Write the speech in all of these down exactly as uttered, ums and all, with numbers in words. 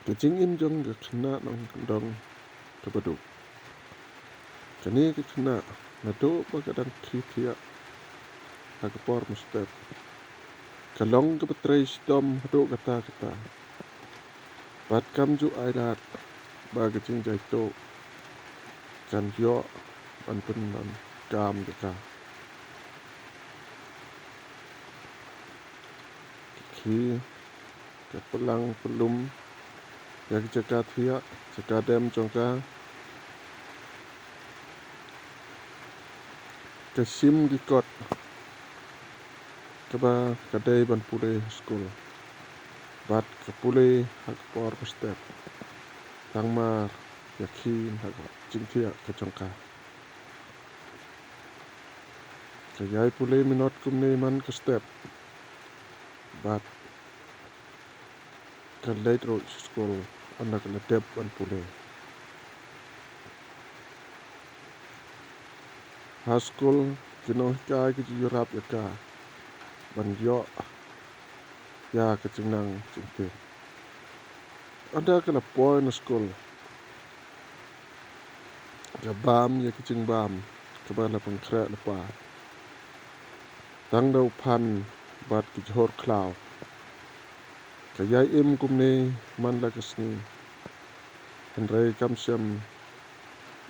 Ka jingim jong ka khynnah nongkyndong kaba duk. Kane ka khynnah naduh ba ka dang khie thiah ha ka por mynstep, ka long kaba trei shitom haduh katta katta. Bad kam ju ailad ba ka jingjaituh kan ïoh ban pyndonkam ïa ka. Ka khie, ka plang pynlum ïa ka jaka thiah, jaka dem jong ka. Ka shim ki kot kaba ka dei ban pule ha skul, bad ka pule ha ka por mynstep, tang mar ïakhih ha ka jingthiah ka jong ka. Ka ïai pule minot kumne man ka step, bad ka leit ruh sha skul ynda ka la dep ban pule. Ha skul ki nonghikai ki ju ïarap ïa ka ban ïoh ïa ka jingnang jingtip. Ynda ka la poi na skul, ka bam ïa ki jingbam kaba la pynkhreh lypa, tang da u phan bad ki jhur khlaw. Ka ïai im kumne man la ka sngi, hynrei kam shym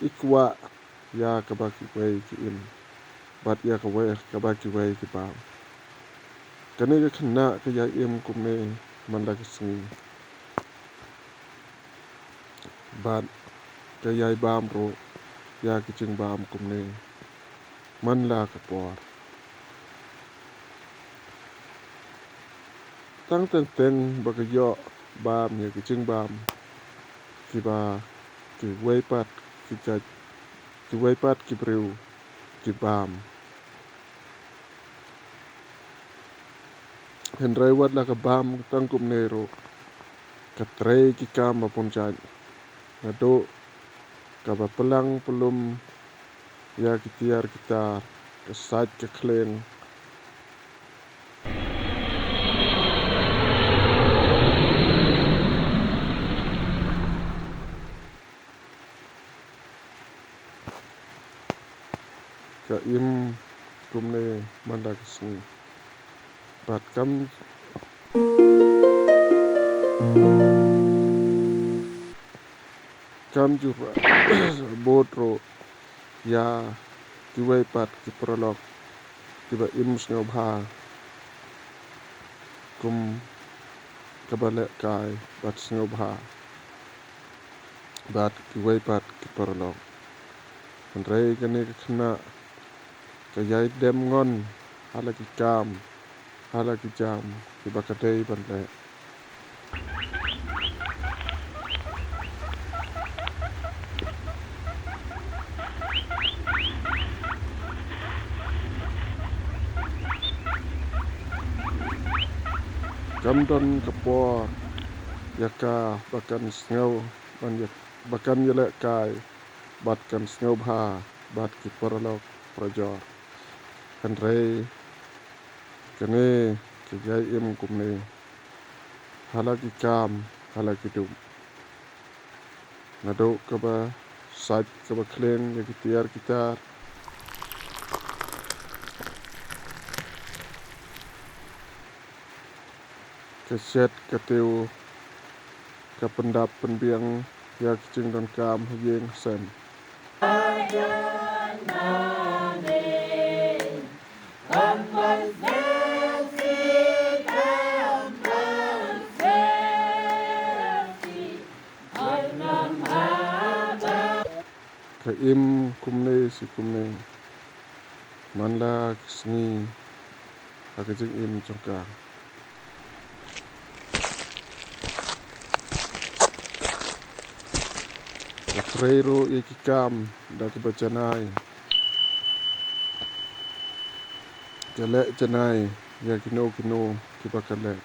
i kwah ïa kaba kiwei ki im, bad ïa kawei kaba kiwei ki bam. Kane ka khynnah ka ïai im kumne man la ka sngi, bad ka ïai bam ruh ïa ki jingbam kumne man la ka por. Tang teng teng ba ka ïoh bam ïa ki jingbam kiba kiwei pat ki jait, kiwei pat ki briew ki bam. Hynrei wat la ka bam tang kumne ruh, ka trei ki kam ba bun jait, naduh kaba plang pynlum ïa ki tiar ki tar, ka sait ka khlieng. Ka im kumne man la ka sngi, bad kam, kam ju bud ruh ïa kiwei pat ki paralok kiba im sngewbha kum kaba lehkai bad sngewbha bad kiwei pat ki paralok. Hynrei kane ka khynnah ka ïai dem ngon ha la ki kam, ha la ki jam kiba ka dei ban leh. Kam don ka por ïa ka ba kan sngew ban ïa, ba kan ïalehkai bad kan sngewbha bad ki paralok parajor. Hynrei kane ka ïai im kumne ha la ki kam, ha la ki dum. Naduh kaba sait kaba khlieng ïa ki tiar ki tar, ka shet ka tiew, ka pyndap pynbiang ïa ki jingdonkam ha ïing ha sem. Ka im kumne shi kumne man la ka sngi ha ka jingim jong ka. Ka trei ruh ïa ki kam da kaba janai, ka leh janai ïa kino kino kiba ka leh.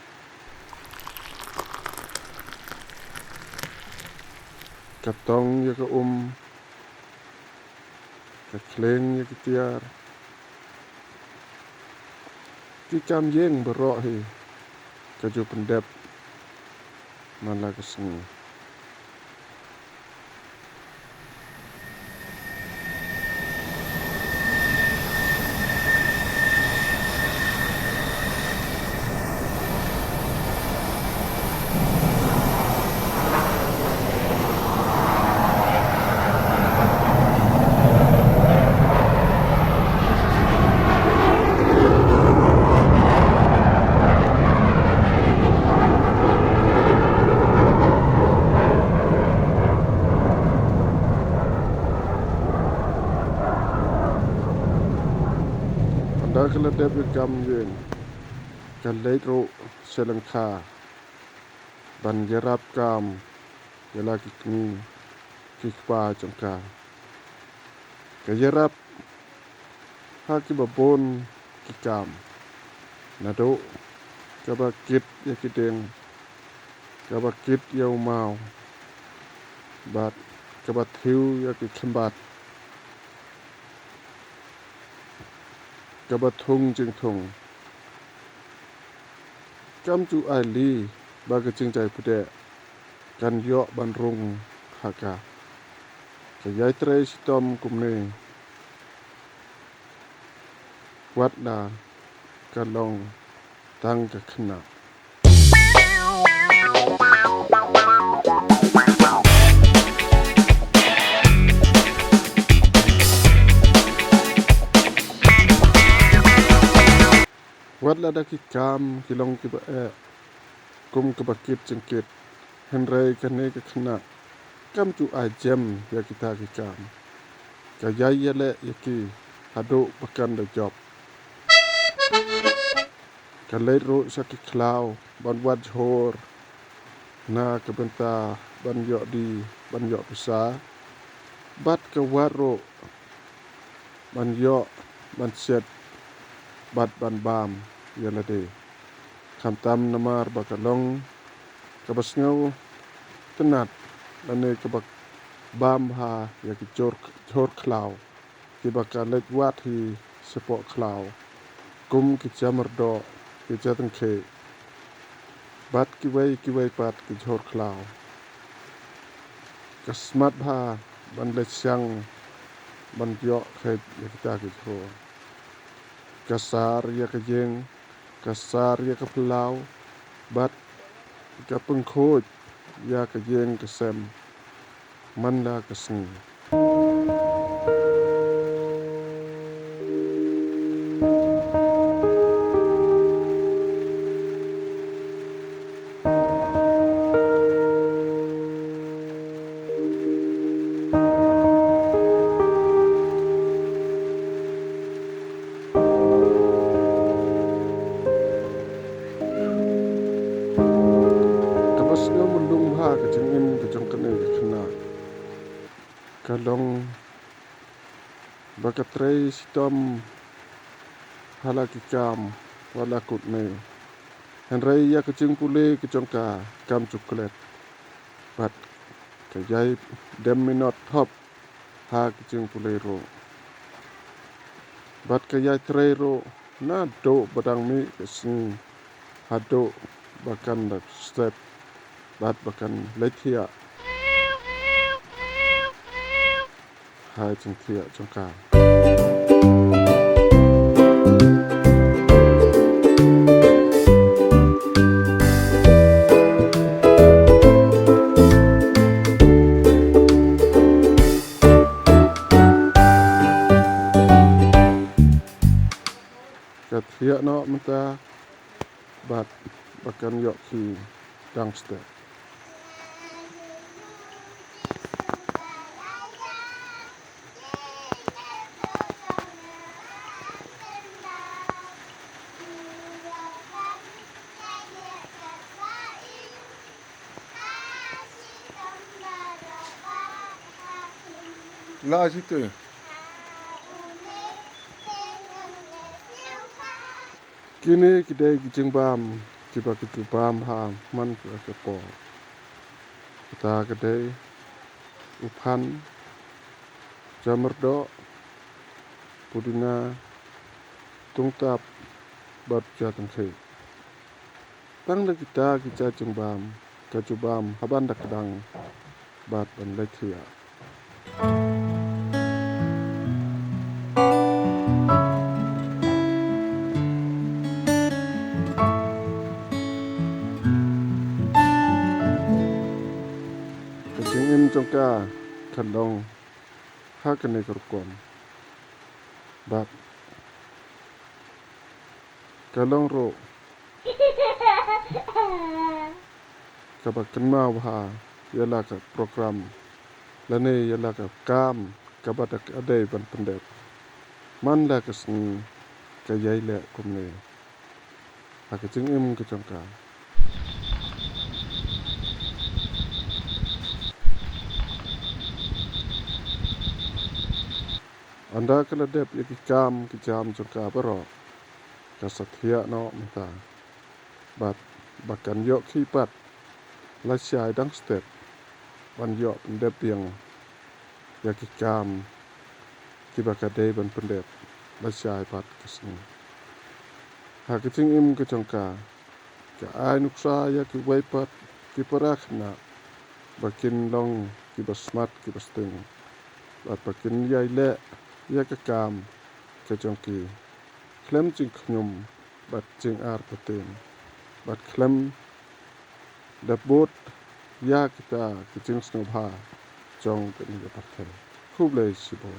Ka tong ïa ka um, ka khlieng ïa ki tiar. Ki kam ïing baroh hi ka ju pyndep man la ka sngi. Ka la dep ïa ka kam ïing, ka leit ruh sha lyngkha ban ïarap kam ïa la ki kmie ki kpa jong ka. Ka ïarap ha kiba bun ki kam, naduh kaba kit ïa ki dieng, kaba kit ïa u maw, bad kaba thiew ïa ki khymbat, kaba thung jingthung. Kam ju ai lei ba ka jingjai pdeng kan ïoh ban rung ha ka. Ka ïai trei shitom kumne, wat la ka long tang ka khynnah. Wat lada ki kam ki long kiba eh, kum kaba kit jingkit, hynrei kane ka khynnah kam ju ai jem ïa kita ki kam. Ka ïai ïaleh ïa ki haduh ba kan da jop. Ka leit ruh sha ki khlaw ban wad jhur na ka bynta ban ïoh die, ban ïoh pisa. Bad ka wad ruh ban ïoh, ban siat, bad ban bam ïa lade. Khamtam namar ba ka long kaba sngewtynnat lane kaba bam bha ïa ki jhur, jhur khlaw kiba ka leit wad hi shapoh khlaw, kum ki jamyrdoh, ki jatyngkhih, bad kiwei kiwei pat ki jhur khlaw. Ka smat bha ban leit siang ban ïoh kheit ïa kita ki jhur. Ka sar ïa ka ïing, ka sar ïa ka phyllaw, bad ka pynkhuid ïa ka ïing ka sem man la ka sngi. Kaba sngewmyllung bha ka jingim ka jong kane ka khynnah ka long ba ka trei shitom ha la ki kam wat la kut ne. Hynrei ïa ka jingpule ka jong ka kam ju klet. Bad ka ïai dem minot thop ha ka jingpule ruh. Bad ka ïai trei ruh naduh ba dang mih ka sngi haduh ba kan da step bad ba kan leit thiah ha jingthiah jong ka. Ka thiah noh mynta bad ba kan ïoh khie dang step. La site. Kine ki dei ki jingbam kiba ki ju bam ha man ka ka por. Kata ka dei u phan, jamyrdoh, pudina, tungtap bad jatyngkhih. Tang da kita ki jait jingbam ka ju bam ha ban da kdang bad ban leit thiah. Ka jingim jong ka ka long ha kane ka rukom bad ka long ruh kaba kynmaw bha ïa la ka program lane ïa la ka kam kaba da ka dei ban pyndep man la ka sngi ka ïai leh kumne ha ka jingim ka jong ka. Ynda ka la dep ïa ki kam ki jam jong ka baroh, ka sa thiah noh mynta. Bad ba kan ïoh khie pat lashai dang step ban ïoh pyndep biang ïa ki kam kiba ka dei ban pyndep lashai pat ka sngi. Ha ka jingim ka jong ka, ka ai nuksa ïa kiwei pat ki para khynnah ba kin long kiba smat kiba sting, bad ba kin ïai leh ïa ka kam ka jong ki khlem jingkhñium bad jingartatien, bad khlem da bud ïa kita ki jingsngewbha jong kane ka pyrthei. Khublei shibun.